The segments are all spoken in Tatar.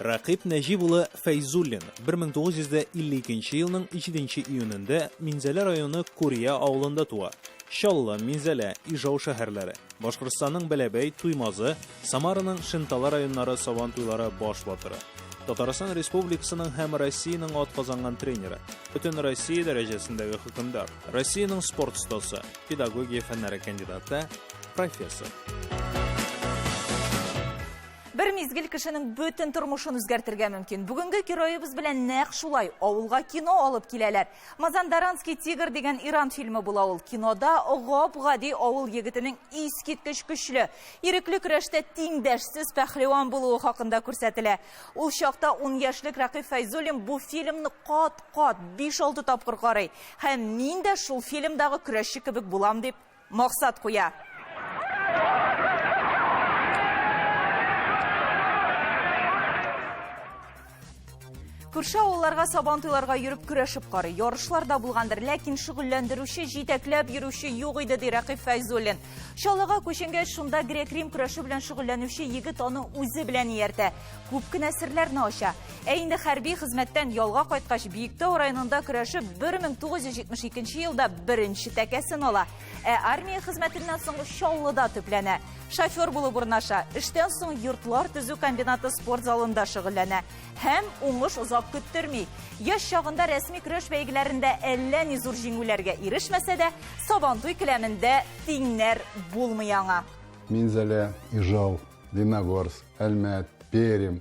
Рәкыйп Нәҗип улы Фәйзуллин 1952 елның 7 июнендә Минзәлә районы Курия авылында туа. Чаллы, Минзәлә, Ижау шәһәрләре, Башкортстанның Бәләбәй, Туймазы, Самараның Шентала районнары Сабан туйлары баш батыры. Татарстан Республикасының һәм Россиянең атказанган тренеры, бөтен Россия дәрәҗәсендәге хөкемдар, Россиянең спорт остасы, педагогия фәннәре кандидаты, профессор. Бер мизгел кешенең бөтен тормышын үзгәртергә мөмкин. Бүгенге героебыз белән нәкъ шулай авылга кино алып киләләр. Мазандаранский тигр дигән Иран фильмы була ул. Кинода гап-гади авыл егетенең искиткеч көчле, ирекле көрәштә тиңдәшсез пәһлеван булуы хакында күрсәтелә. Ул чакта ун яшьлек Рәкыйп Фәйзуллин бу фильмны кат-кат, 5-6 тапкыр карый. Һәм мин дә шул фильмдагы көрәшче кебек булам дип максат куя. Күрше авылларга сабан туйларга йөреп көрәшеп карый. Ярышлар да булгандыр, ләкин шөгыльләндерүче, җитәкләп йөрүче юк иде, ди Рәкыйп Фәйзуллин. Чаллыга күченгәч, шунда грек-рим көрәше белән шөгыльләнүче егет аны үзе белән ияртә. Күп кенә серләрне ача. Ә инде хәрби хезмәттән ялга кайткач, Биектау районында көрәшеп 1972 елда беренче тәкәсен ала. Ә армия хезмәтеннән соң Чаллыда төпләнә. Шофер булып урнаша. Эштән соң йортлар төзү комбинаты спорт залында шөгыльләнә. Һәм уңыш озак көттерми. Яшь чагында рәсми көрәш бәйгеләрендә әллә ни зур җиңүләргә ирешмәсә дә, Сабантуй келәмендә тиңнәр булмый аңа. Минзәлә, Ижау, Леногорск, Әлмәт, Пермь,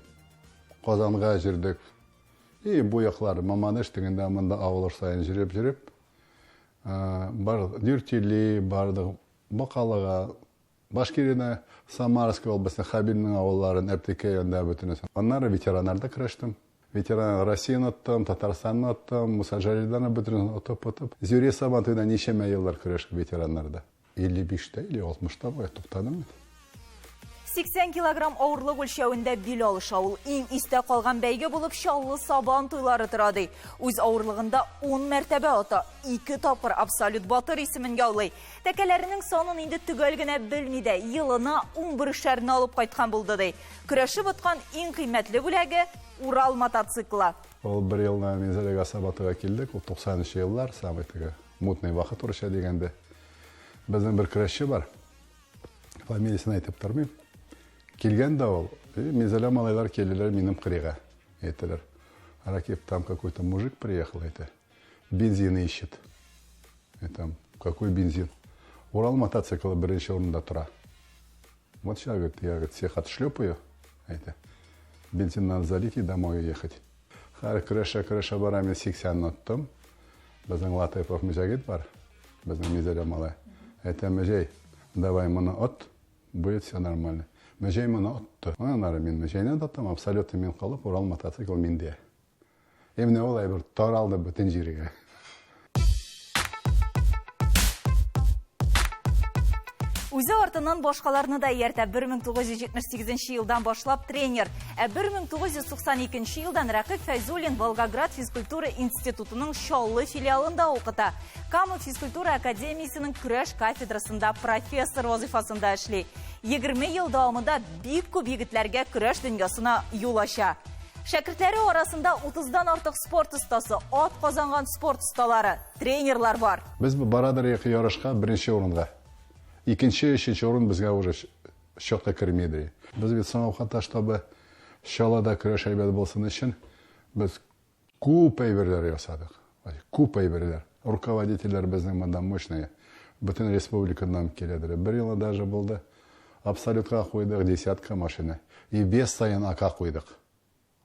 Казанга җөрдек. И бу яклар, Мамадыш тегендә монда авыл саен җөреп-җөреп, бар Дүртөйле бардык, Бакалыга, Башкирияне, Самарский областен, Хабилның авылларын, Әптекәй анда бөтенесен. Аннары ветераннарда көрәштем. Ветеран Россияне оттым, Татарстанны оттым, Муса Җәлилдән бөтенесен отып-отып. Зюри Сабантуйда ничәмә еллар көрәштек ветераннарда. 55-тә или 60-та була, туктадым бит. 80 килограмм авырлык үлчәвендә бил алыша ул. Иң истә калган бәйге булып Чаллы Сабан туйлары тора ди. Үз авырлыгында 10 мәртәбә ота, ике тапкыр абсолют батыр исемен яулый. Тәкәләренең санын инде төгәл генә белми дә, елына 11-шәрне алып кайткан булды ди. Көрәшеп откан иң кыйммәтле бүләге, Урал мотоциклы. Ул бер елны Минзәләгә Сабантуйга килдек, ул 90 нчы еллар, самый теге мутный вакыт урысча дигәндә. Безнең бер көрәшче бар. Фамилиясен әйтеп тормыйм. Килгән дә ул, и Минзәлә малайлар килделәр минем кырыйга. Әйтәләр, Ракип, там какой-то мужик приехал, әйтә, бензин ищет. Әйтәм, какой бензин? Урал мотоциклы беренче урында тора. Вот сейчас, говорит, я, говорит, всех отшлепаю, әйтә, бензин надо залить и домой уехать. Хәер, көрәшә-көрәшә барам, мин 80 оттым. Безнең Латыйпов Мөҗәгит бар, безнең Мизәлә малай. Әйтәм, Мөҗәй, давай моны от, будет все нормально. Мөҗәй моны отты. Аннары мин Мөҗәйне тоттым, абсолютно мин калып, Урал мотоцикл миндә. И менә ул әйбер таралды бөтен җиргә. Үзе артыннан башкаларны да ияртә. 1978 елдан башлап тренер. Ә 1992 елдан Рәкыйп Фәйзуллин Волгоград физкультура институтының Чаллы филиалында укыта. Кама физкультура академиясенең көрәш кафедрасында профессор вазыйфасында эшли. 20 ел дәвамында бик күп егетләргә көрәш дөньясына юл ача. Шәкертләре арасында 30-дан артык спорт остасы, ат казанган спорт осталары, тренерлар бар. Без барадыр яки ярышка беренче урынга. Икенче, өченче урын безгә уже чак та керми. Без бит соңгы вакытта, чтобы Чаллыда көрәш әйбәт булсын өчен, без күп әйберләр ясадык. Күп әйберләр. Руководительләр безнең монда мощные. Бөтен республикадан киләдер. Бер елны даже булды. Абсолютка куйдык десятка машина. И вес саен АК куйдык.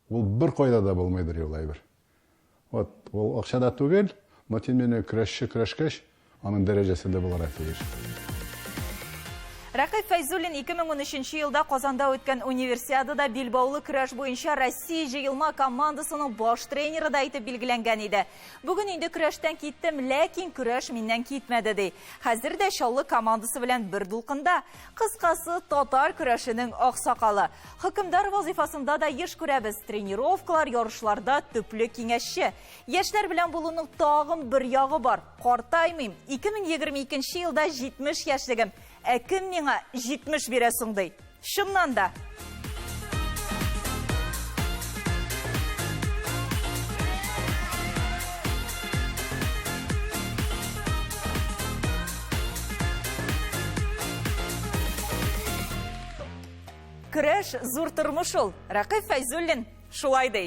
Ул бер кайда да булмыйдыр ул әйбер. Вот, ул акчада түгел, но тем не менее көрәшче көрәшкәч, аның дәрәҗәсе дә булырга тиеш. Рәкыйп Фәйзуллин 2013 елда Казанда үткән универсиадада билбаулы көрәш буенча Россия җыелма командасының баш тренеры да итеп билгеләнгән иде. Бүген инде көрәштән киттем, ләкин көрәш миннән китмәде, ди. Хәзер дә Чаллы командасы белән бер дулкында. Кыскасы, татар көрәшенең аксакалы. Хөкемдар вазыйфасында да еш күрәбез. Тренировкалар, ярышларда төпле киңәшче. Яшьләр белән булуның тагын бер ягы бар. Картаймыйм. 2022 елда 70 яшьлегем. Ә кем миңа 70 бирә соң, ди. Чыннан да. Көрәш зур тормыш ул. Рәкыйп Фәйзуллин шулай ди.